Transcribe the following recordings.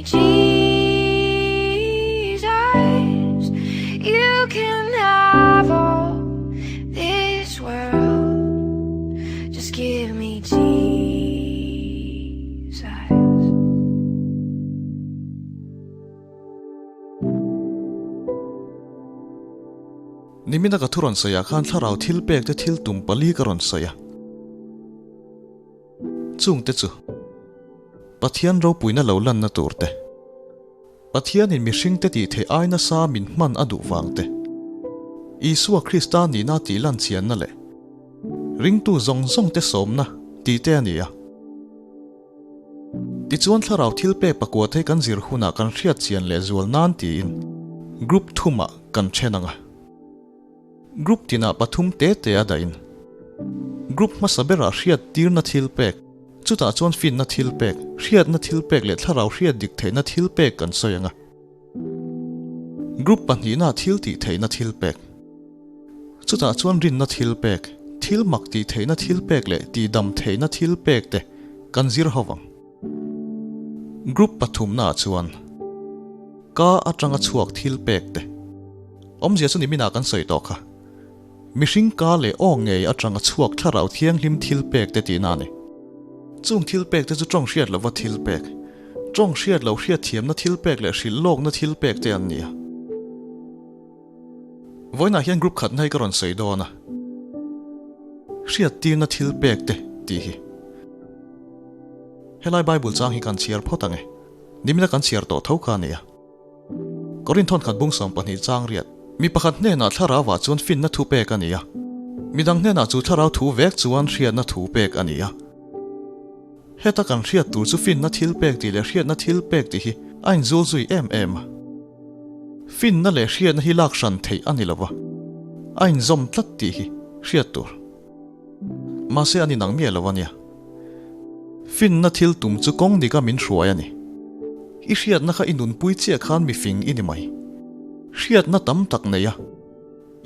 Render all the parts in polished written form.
Jesus. You can have all this world. Just give me Jesus. Nimina ka thu rawn sawi ah khan thlarau thil pek te thil tum pali ka rawn sawi a. Chung te chu Pathian ropuina lo lanna tur te, Pathianin mihringte tih theih ai nasa min hman a duh vang te, Isua Krista nihna tih lan chianna leh ringtu zawng zawng te sawmna tih te a ni a. Tichuan thlarau thil pek pakua te kan zir hunah kan hriat chian leh zual nan tiin group thumah kan then ang a. Group tinah pathum te te a dahin group hmasa berah hriat tirna thil pek, chutah chuan finna thil pek, hriatna thil pek leh thlarau hriat dik theihna thil pek kan sawi ang a. Group pahnihna thil tih theihna thil pek, chutah chuan rinna thil pek, thil mak tih theihna thil pek leh tihdam theihna thil pek te kan zir ho vang. Group pathumnaah chuan ka atanga chhuak thil pek te awmzia chu niminah kan sawi tawh kha. Mihring ka leh aw ngei atanga chhuak thlarau thianghlim thil pek te tihna a ni. Chung thil pek te chu tawng hriat lova thil pek, tawng hriat loh hriatthiamna thil pek leh hrilh lawkna thil pek te an ni a. Vawiinah hian group khatna hi ka rawn sawi dawn a, hriattirna thil pek te tih hi. Helai Bible chang hi kan chhiar phawt ang e, nimina kan chhiar tawh tho kha a ni a. Korinthon khat bung 12 chang riat, mi pakhat hnenah thlarauah chuan finna thu pek a ni a, midang hnenah chu thlarau thu vek chuan hriatna thu pek a ni a. Heta kan hriat tur chu finna thil pek tih leh hriatna thil pek tih hi a inzul zui em em a. Finna leh hriatna hi lak hran theih a ni lo va, a inzawm tlat tih hi hriat tur. Mahse an inang miah lo a nia. Finna thil tum chu kawng dika min hruai a ni. I hriatna kha i nunpui chiah khan mi fing i ni mai. Hriatna tam tak nei a,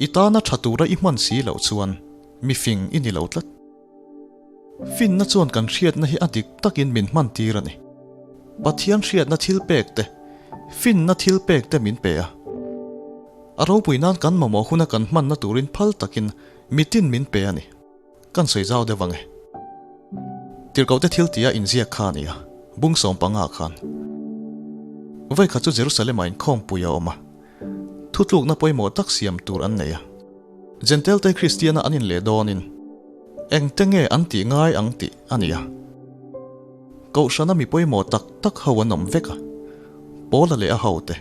i tana tha tura i hman si loh chuan mi fing i ni lo tlat. Finna chuan kan hriatna hi a dik takin min hman tir a ni. Pathian hriatna thil pek te, finna thil pek te min pe a. A ropui nan kan mamawh huna kan hmanna turin phal takin mitin min pe a ni. Kan sawi zau deuh ang e. Tirhkohte thil tia inziak kha a ni a, bung 15 khan. Vawikhat chu Jerusalem-ah inkhawmpui a awm a, thutlukna pawimawh tak siam tur an nei a. Jentail-te Kristiana an inleh dawnin engte nge an tih ngai ang tih a ni a. Kohhrana mi pawimawh tak tak ho an awm vek a, Paula leh a hote,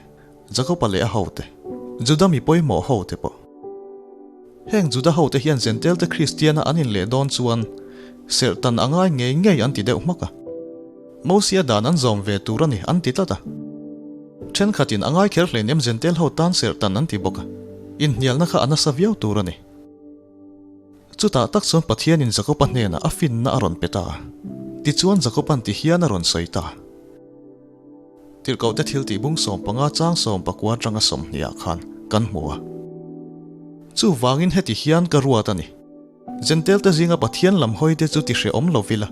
Jakoba leh a hote, Juda mi pawimawh hote pawh. Heng Juda hote hian Jentail-te Kristiana an inleh dawn chuan serhtan a ngai ngei ngei an ti deuh hmak a. Mosia dan an zawm ve tur a ni an ti tlat a. Thenkhatin a ngai kher hleinem Jentail ho tan serhtan an ti bawk a, inhnialna kha a nasa viau tur a ni. Chutah tak chuan Pathianin Jakoba hnenah a finna a rawn pe ta a, tichuan Jakoba'n ti hian a rawn sawi ta. Tirhkohte thil tih bung 15 chang 19 atanga 20 ah khan kan hmu a. Chuvangin heti hian ka ruat a ni. Jentail-te zinga Pathian lam hawite chu ti hrehawm lo vila.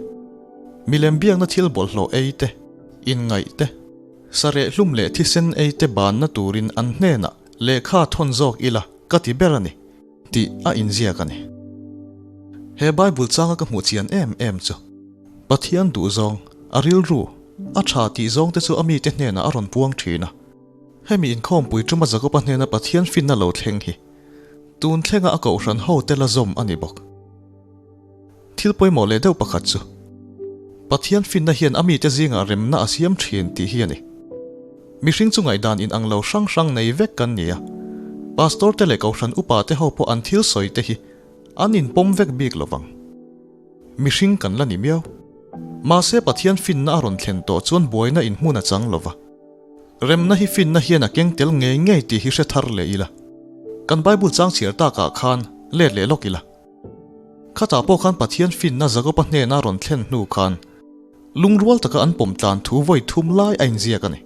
Milem biakna thil bawlhhlawh ei te, inngaih te, sareh hlum leh thisen ei te banna turin an hnenah lehkha thawn zawk ila ka ti ber a ni, tih a inziak a ni. He Bible changa ka hmuh chian em em chu Pathian duhzawng, a rilru, a tha tih zawngte chu a mite hnenah a rawn puang thin a. Hemi inkhawmpui tuma Jakoba hnena Pathian finna lo thleng hi tun thlenga a kohhran hote la zawm a ni bawk. Thil pawimawh leh deuh pakhat chu Pathian finna hian a mite zingah remna a siam thin tih hi a ni. Mihring chu ngaihdan inang lo hrang hrang nei vek kan ni a, Pastor te leh kohhran upa te ho pawh an thil sawi te hi an inpawm vek bik lo vang. Mihring kan la ni miau. Mahse Pathian finna a rawn thlen tawh chuan buaina inhmun a chang lo va. Remna hi finna hian a keng tel ngei ngei tih hi hre thar leh ila. Kan Bible chang chhiar takah khan let leh lawk ila. Khatah pawh khan Pathian finna Jakoba hnena rawn thlen hnu khan lungrual taka an pawm tlan thu vawi thum lai a inziak a ni.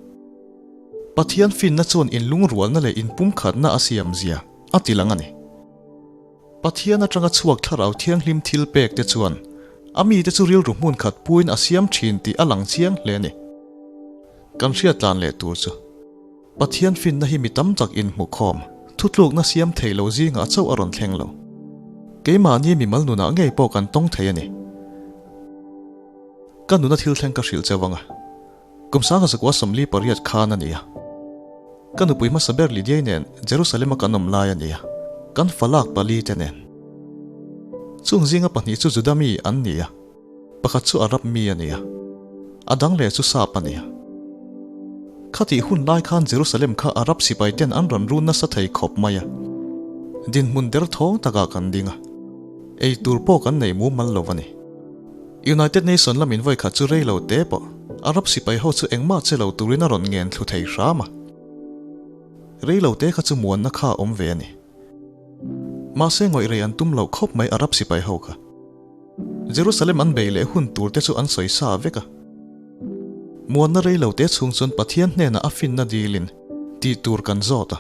Pathian finna chuan inlungrualna leh inpumkhatna a siam zia a ti lang a ni. Pathian atanga chhuak thlarau thianghlim thil pek te chuan a mite chu rilru hmun khat puin a siam thin tih a lang chiang hle a ni. Kan hriat tlan leh tur chu Pathian finna hi mi tam tak inhmu khawm, thutlukna siam thei lo zingah chauh a rawn thleng lo. Keimahni mimal nunah ngei pawh kan tawng thei a ni. Ka nuna thil thleng ka hrilh cheu ang a, kum sanga zakua 48 khan a ni a. Ka nupui hmasa ber Lidiai nen Jerusalem-a kan awm lai a ni a, kan falak pali te nen. Chung zinga pahnih chu Juda mi an ni a, pakhat chu Arab mi a ni a, a dang leh chu Sap a ni a. Khatih hun lai khan Jerusalem kha Arab sipai ten an rawn run nasa thei khawp mai a, dinhmun derthawng takah kan ding a, ei tur pawh kan nei mumal lo a ni. United Nation lamin vawi khat chu rei lo te pawh Arab sipai ho chu engmah che lo turin a rawn ngen thlu thei hram a. Rei lo te kha chu muanna kha a awm ve a ni. Mahse ngawih rei an tum loh khawp mai Arab sipai ho kha. Jerusalem an bei leh hun tur te chu an sawi sa vek a. Muanna rei lo te chhung chuan Pathian hnenah a finna dilin tih tur kan zawt a.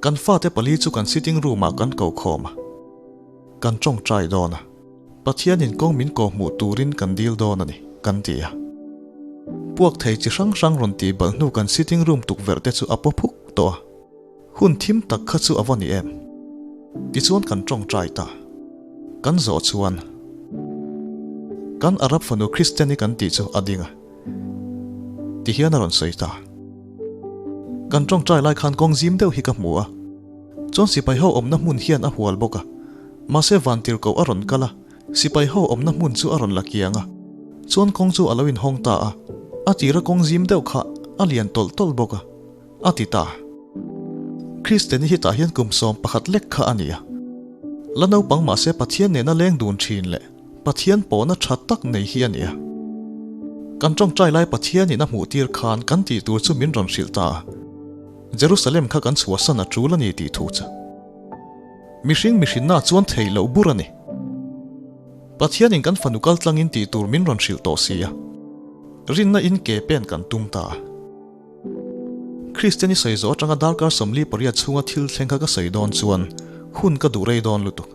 Kan fate pali chu kan sitting room ah kan ko khawm a. Kan tawngtai dawn a. Pathianin kawng min kawhhmuh turin kan dil dawn a ni, kan ti a. Puak thei chi hrang hrang rawn tih balh hnu kan sitting room tukverh te chu a paw phuk tawh a. Hun thim tak kha chu a va ni em? Tichuan kan tawngtai ta. Kan zawh chuan kan Arab fanu Kristiani kan tih chu a ding a. Tihian a rawn sawi ta. Kan tawngtai lai khan kawng zim deuh hi ka hmu a. Chuan sipai ho awmna hmun hian a hual bawk a. Mahse vantirhkoh a rawn kal a, sipai ho awmna hmun chu a rawn la kiang a. Chuan kawng chu a lo inhawng ta a, a tira kawng zim deuh kha a lian tawlh tawlh bawk a, a ti ta. Kristeni hi tah hian kum 11 lek kha a ni a. La naupang mahse Pathian nena leng dun thin leh Pathian pawhna tha tak nei hi a ni a. Kan tawngtai lai Pathianin a hmuh tir khan kan tih tur chu min rawn hrilh ta a. Jerusalem kha kan chhuahsan a tul a ni tih thu chu. Mihring mihrinna chuan theih loh bur a ni. Pathianin kan fanu kal tlangin tih tur min rawn hrilh tawh si a. Rinna in ke pen kan tum ta a. Kristian i sawi zawh atanga darkar 48 chhunga thil thleng kha ka sawi dawn chuan hun ka duh rei dawn lutuk.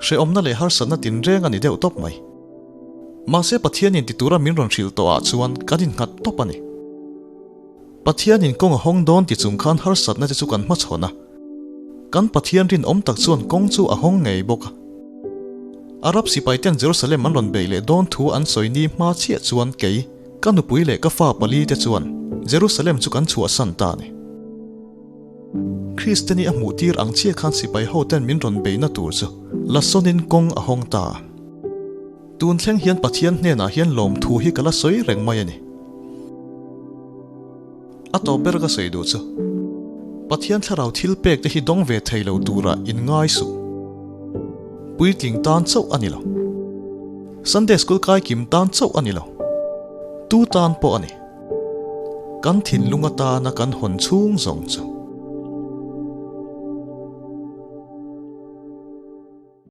Hrehawmna leh harsatna tinreng a ni deuh tawp mai. Mahse Pathianin ti tura min rawn hrilh tawhah chuan kan innghat tawp a ni. Pathianin kawng a hawng dawn ti chung khan harsatna te chu kan hmachhawn a. Kan Pathian rinawm tak chuan kawng chu a hawng ngei bawk a. Arab sipai ten Jerusalem an rawn beih leh dawn thu an sawi ni hma chiah chuan kei, ka nupui leh ka fa pali te chuan Jerusalem chu kan chhuahsan ta a ni. Kristeni a hmuh tir ang chiah khan sipai ho ten min rawn beihna tur chu la sawnin kawng a hawng ta a. Tun thleng hian Pathian hnenah hian lawmthu hi ka la sawi reng mai a ni. A tawp ber ka sawi duh chu, Pathian thlarau thil pek te hi dawng ve thei lo tura in ngai suh. Puitling tan chauh a ni lo. Sunday School kai kim tan chauh a ni lo. Tu tan pawh a ni. Kan thinlung atana kan hawn chhung zawng chu.